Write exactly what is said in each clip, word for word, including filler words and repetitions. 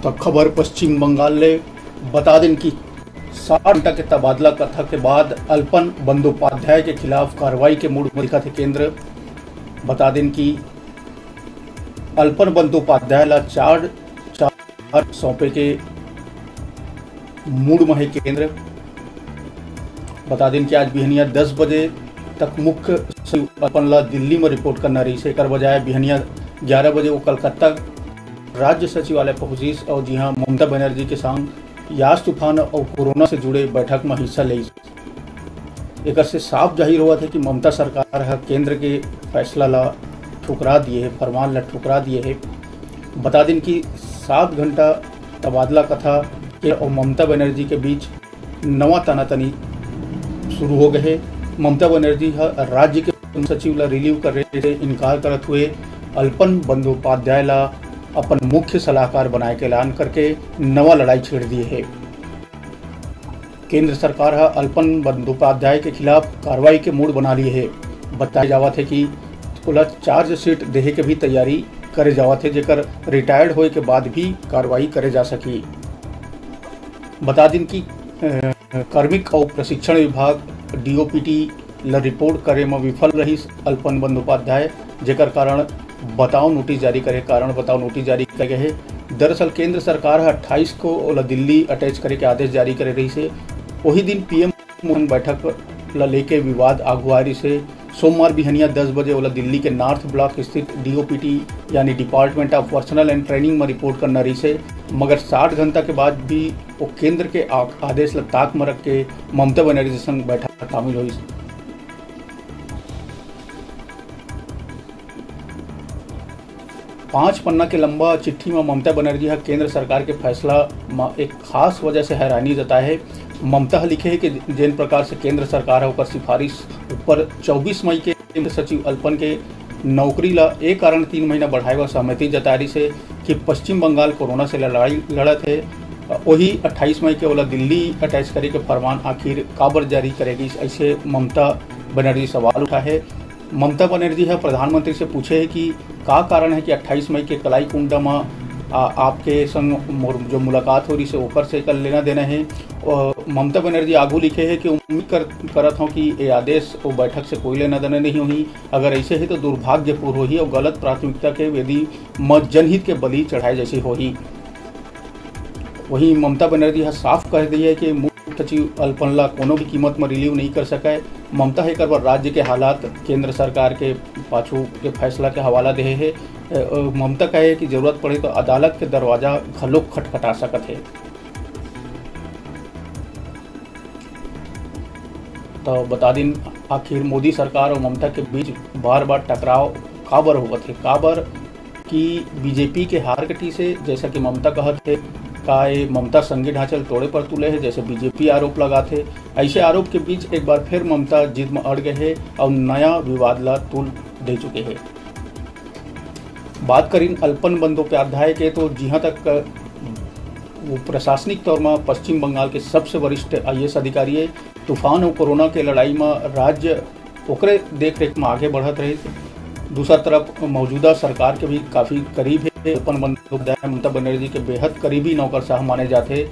तो खबर पश्चिम बंगाल ले। बता देन कि साठ घंटा के तबादला कथा के बाद अल्पन बंदोपाध्याय के खिलाफ कार्रवाई के मूड में दिखत हे केंद्र। बता देन कि अल्पन बंदोपाध्याय ला चार्ज, चार्ज सौंपे के मूड में हे केंद्र। बता देन कि आज बिहनिया दस बजे तक मुख्य सचिव अल्पन ला दिल्ली में रिपोर्ट करना रहिस हे। एकर बजाय बिहनिया ग्यारह बजे वो कलकत्ता राज्य सचिवालय पहुंचिस और जिहां ममता बनर्जी के संग यास तूफान और कोरोना से जुड़े बैठक में हिस्सा लेइस। एकर से साफ जाहिर होवत हे कि ममता सरकार ह केंद्र के फैसला ला ठुकरा दिए हे, फरमान ला ठुकरा दिए हे। बता देन कि सात घंटा तबादला कथा के और ममता बनर्जी के बीच नवा तनातनी शुरू हो गए हे। ममता बनर्जी ह राज्य के सचिव ला रिलीव करे से इनकार करत हुए अल्पन बंदोपाध्याय ला अपन मुख्य सलाहकार बनाए के ऐलान करके नवा लड़ाई छेड़ दिए हे। केंद्र सरकार ह अल्पन बंदोपाध्याय के खिलाफ कार्रवाई के मूड बना लिए हे। बताए जावत हे कि ओला चार्जशीट देहे के भी तैयारी करे जावत हे, जेकर रिटायर्ड होए के बाद भी कार्रवाई करे जा सकी। बता दिन कि, अ, कार्मिक अउ प्रशिक्षण विभाग, डीओपीटी, ल रिपोर्ट करे म विफल रहिस अल्पन बंदोपाध्याय, जेकर कारण बताओ नोटिस जारी करे, कारण बताओ नोटिस जारी करे गए हे। दरअसल केंद्र सरकार ह अट्ठाईस को ओला दिल्ली अटैच करे के आदेश जारी करे रहिस हे। वही दिन पीएम मोहन बैठक ल लेके विवाद आगू आए रहिस हे। सोमवार बिहनिया दस बजे ओला दिल्ली के नॉर्थ ब्लॉक स्थित डीओपीटी यानी Department of Personnel and Training म रिपोर्ट करना रहिस हे, मगर साठ घंटा के बाद भी वो केंद्र के आ-, आदेश ल ताक म रख के ममता बनर्जी संग बैठक म शामिल होइस। पांच पन्ना के लंबा चिट्ठी म ममता बनर्जी ह केंद्र सरकार के फैसला म एक खास वजह से हैरानी जताए हे। ममता ह लिखे हे कि जेन प्रकार से केंद्र सरकार ह ओकर सिफारिश ऊपर चौबीस मई के केंद्र सचिव अल्पन के नौकरी ला ए कारण तीन महीना बढ़ाए बर सहमति जताए रिहिस हे कि पश्चिम बंगाल कोरोना से लड़ाई लड़त हे, वही अट्ठाईस मई के ओला दिल्ली अटैच करे के फरमान आखिर काबर जारी करे गिस, ऐसे ममता बनर्जी सवाल उठाए हे। ममता बनर्जी ह प्रधानमंत्री से पूछे हे कि का कारण हे कि अट्ठाईस मई के कलाईकुंडा म, आ, आपके संग मोर जो मुलाकात हो रहिस हे, ओकर से एकर लेना देना हे। अ, ममता बनर्जी आगू लिखे हे कि उम्मीद कर, करत हौं कि ए आदेश ओ बैठक से कोई लेना देना नहीं होही। अगर ऐसे हे तो दुर्भाग्यपूर्ण होही और गलत प्राथमिकता के यदि म जनहित के बलि चढ़ाए जैसे होही। वहीं ममता बनर्जी ह साफ कह दिए हे कि मुख्य सचिव अल्पन ला कोनो भी कीमत म रिलीव नहीं कर सकय। ममता ह एकर बर राज्य के हालात, केंद्र सरकार के पाछू के फैसला के हवाला देहे हे। अ, अ, ममता कहे हे कि जरूरत पड़े तो अदालत के दरवाजा घलोक खटखटा सकत हे। तो बता दिन, आखिर मोदी सरकार और ममता के बीच बार-बार टकराव काबर होवत हे? काबर कि बीजेपी के हार कटी से, जैसा कि ममता कहत हे, का ये ममता संघीय ढांचा ल तोड़े पर तुले हे, जैसे बीजेपी आरोप लगात हे। ऐसे आरोप के बीच एक बार फिर ममता जिद म अड़ गए हे और नया विवाद ला तूल दे चुके हे। बात करिन अल्पन बंदोपाध्याय के, तो जिहां तक वो प्रशासनिक तौर म पश्चिम बंगाल के सबसे वरिष्ठ आईएएस अधिकारी हे। तूफान अउ कोरोना के लड़ाई म राज्य ओकरे देखरेख म आगे बढ़त रहिस। दूसरा तरफ मौजूदा सरकार के भी काफी करीब हे। अल्पन बंदोपाध्याय ममता बनर्जी के बेहद करीबी नौकरशाह माने जाथे।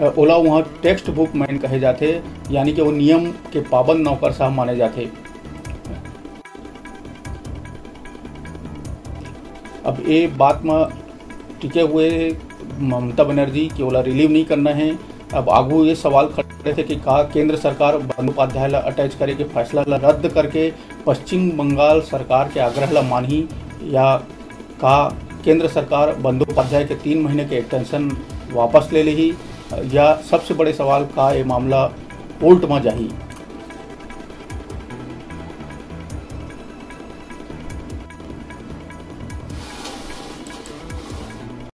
अ, ओला उहाँ टेक्स्ट बुक मैन कहे जाथे, यानी कि वो नियम के पाबंद नौकरशाह माने जाथे। अब ये बात म टिके हुए ममता बनर्जी कि ओला रिलीव नहीं करना हे। अब आगू ये सवाल खड़े थे कि का केंद्र सरकार बंदोपाध्याय ला अटैच करे के फैसला ला रद्द करके पश्चिम बंगाल सरकार के आग्रह ला मानही, या का केंद्र सरकार बंदोपाध्याय के तीन महीने के एक्सटेंशन वापस ले लेही, या सबसे बड़े सवाल का ये मामला कोर्ट म जाही।